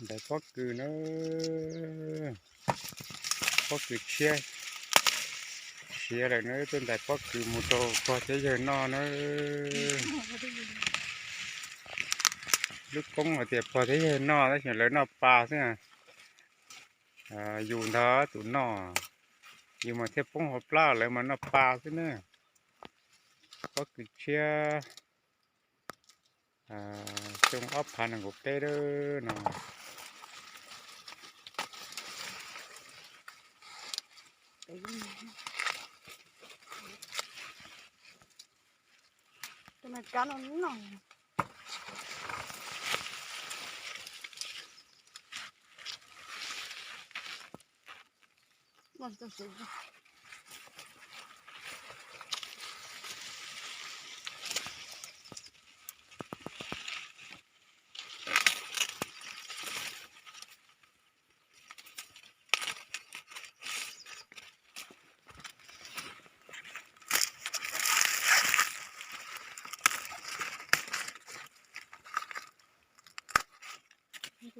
Ntais pob kws na, pob kws tshiab siav lawm na, tuaj ntais pob kws mus rau pog thiab yawg noj na. Lub koob hais tias pog thiab yawg noj tab sis lawv noj pa xwb. Yus ntag tus noj, yus mas thiaj poob hauv plab, lawv mas noj pa xwb na. Pob kws tshiab, xyoo ob phav nees nkaum peb no.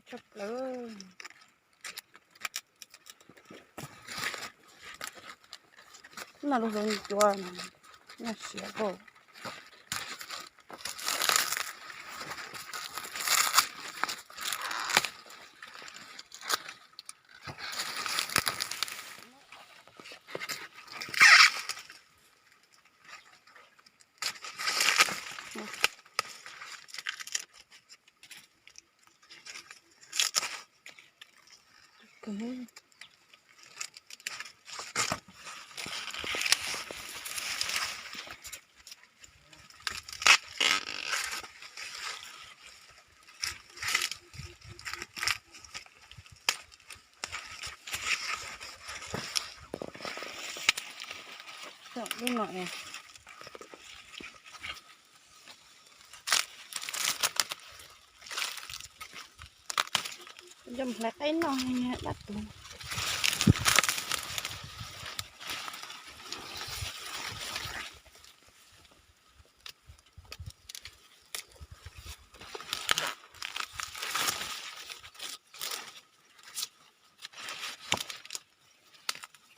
Tshaj plaws. No lub hlua cuav no, noj siav kawg. Lub no es coj mus hlais qaib noj dab tus.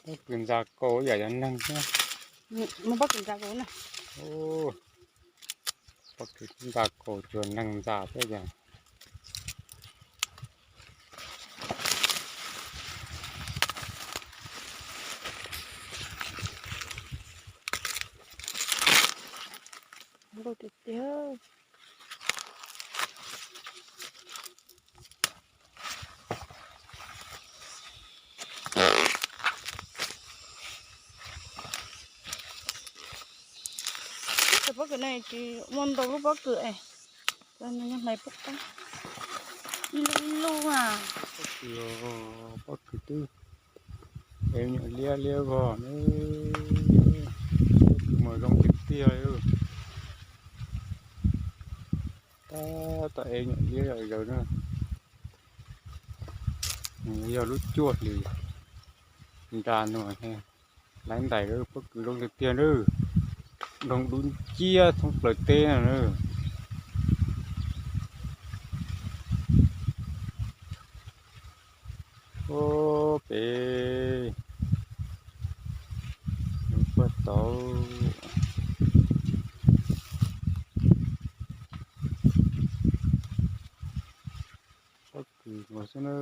Pob kws ntxa kaus yam cov neeg thiab. Muaj pob kws ntxa kaus na. Pob kws ntxa kaus cuag neeg ntxa thiab yom. Nkauj tiag tiag. Cov pob kws no tsis muaj ntau lub pob kws es, nws hlais pub qab ib lub ib lub a. Pob kws, pob kws twb ev nyuam liab liab vog ne. Pob kws mas zoo tiag tiag li. Tab tom ev nyuam liab zom zaws na. Nws yog lub cuaj hlis nra no, laiv ntais pob kws zoo tiag tiag na. Doog dub nciab thoob plaws teb no na. Ub, pem puag tod. Pob kws mas xwb na.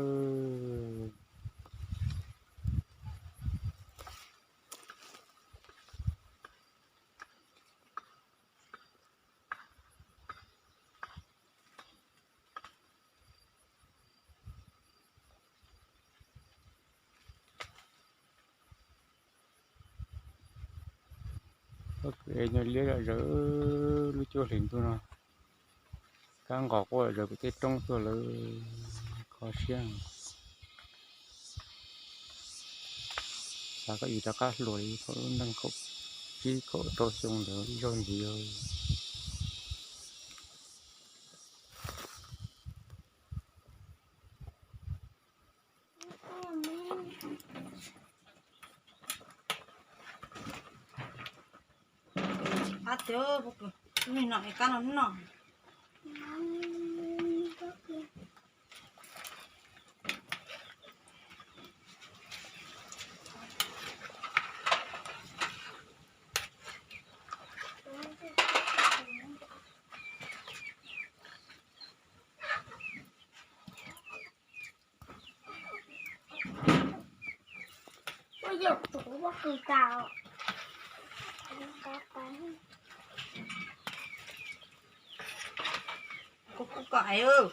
Pob kws ev nyuam liab zom zaws lub cuaj hlis ntuj no. Kab nqos quaj zom zaws pem tej roob tuaj lawm, kho siab. Xav kom yus rov qab hluas li thaum lub neej kaum tsib kaum rau xyoo ntawd ib zaug ntxiv. Ab tiag, pob kws, lub no es kab no noj. Kuv kuv kom aiv.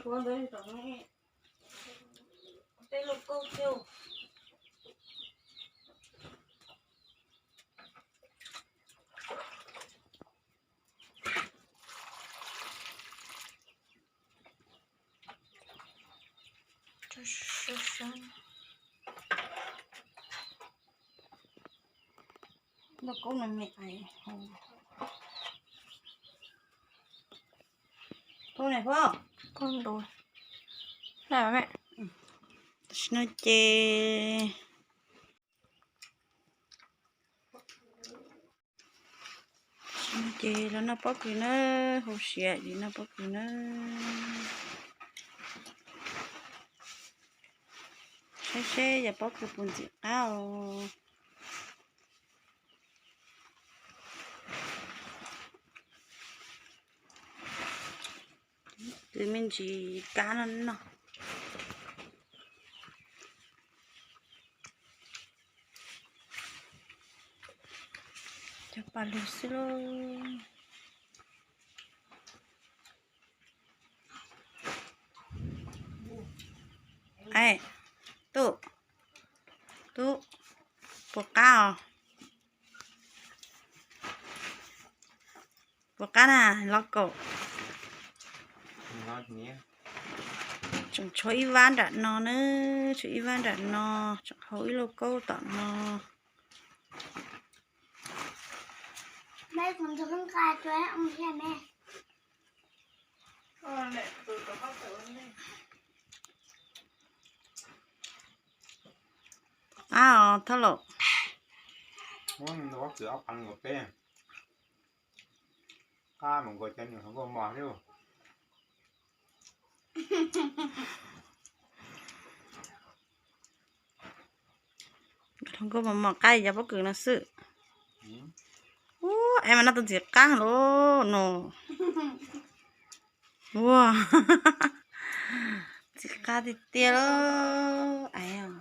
Ua ntawd rau tej lauj kaub thiab. Lauj kaub no me ais hau. Phauj ne phauj. Tam sim no ces, tam sim no ces los noj pob kws na, hauv siav ces noj pob kws na. Saib seb yog pob kws puas ntxim qab os. Tus me ntsis kab no no. Cov pas lug xwb lauj. Ai, tub, tub, puas qab os? Puas qab na, los kaum? Tseem tshuav ib vab nram no na, tshuav ib vab nram no, tseem hau ib lauj kaub tom no. Qab os thoj laus. Qab mas nkaus cov niag hluas nkauj mos thiab. Hluas nkauj mos mos qab yog pob kws no xwb. Ub, es mas noj tus ntxim qab lauj no. Ua, ntxim qab tiag tiag lauj.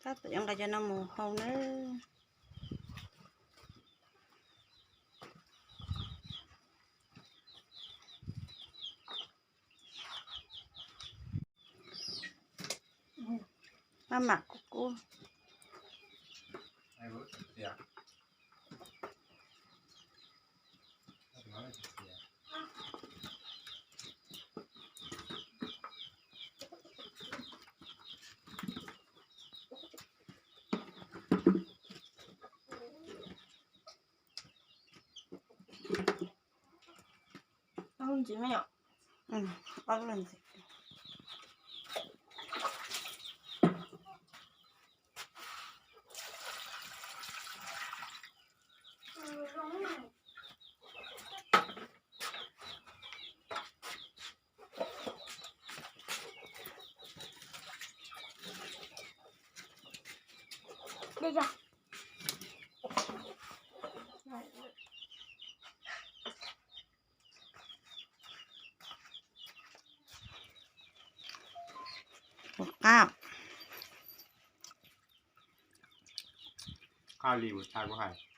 Tab tom yuav nqa cov no mus hau nawb. Maj mam kub kub. Ntxiv me nyuam. Ob lub ntxiv. Ua qab. Qab li ua tshaj kuv hais.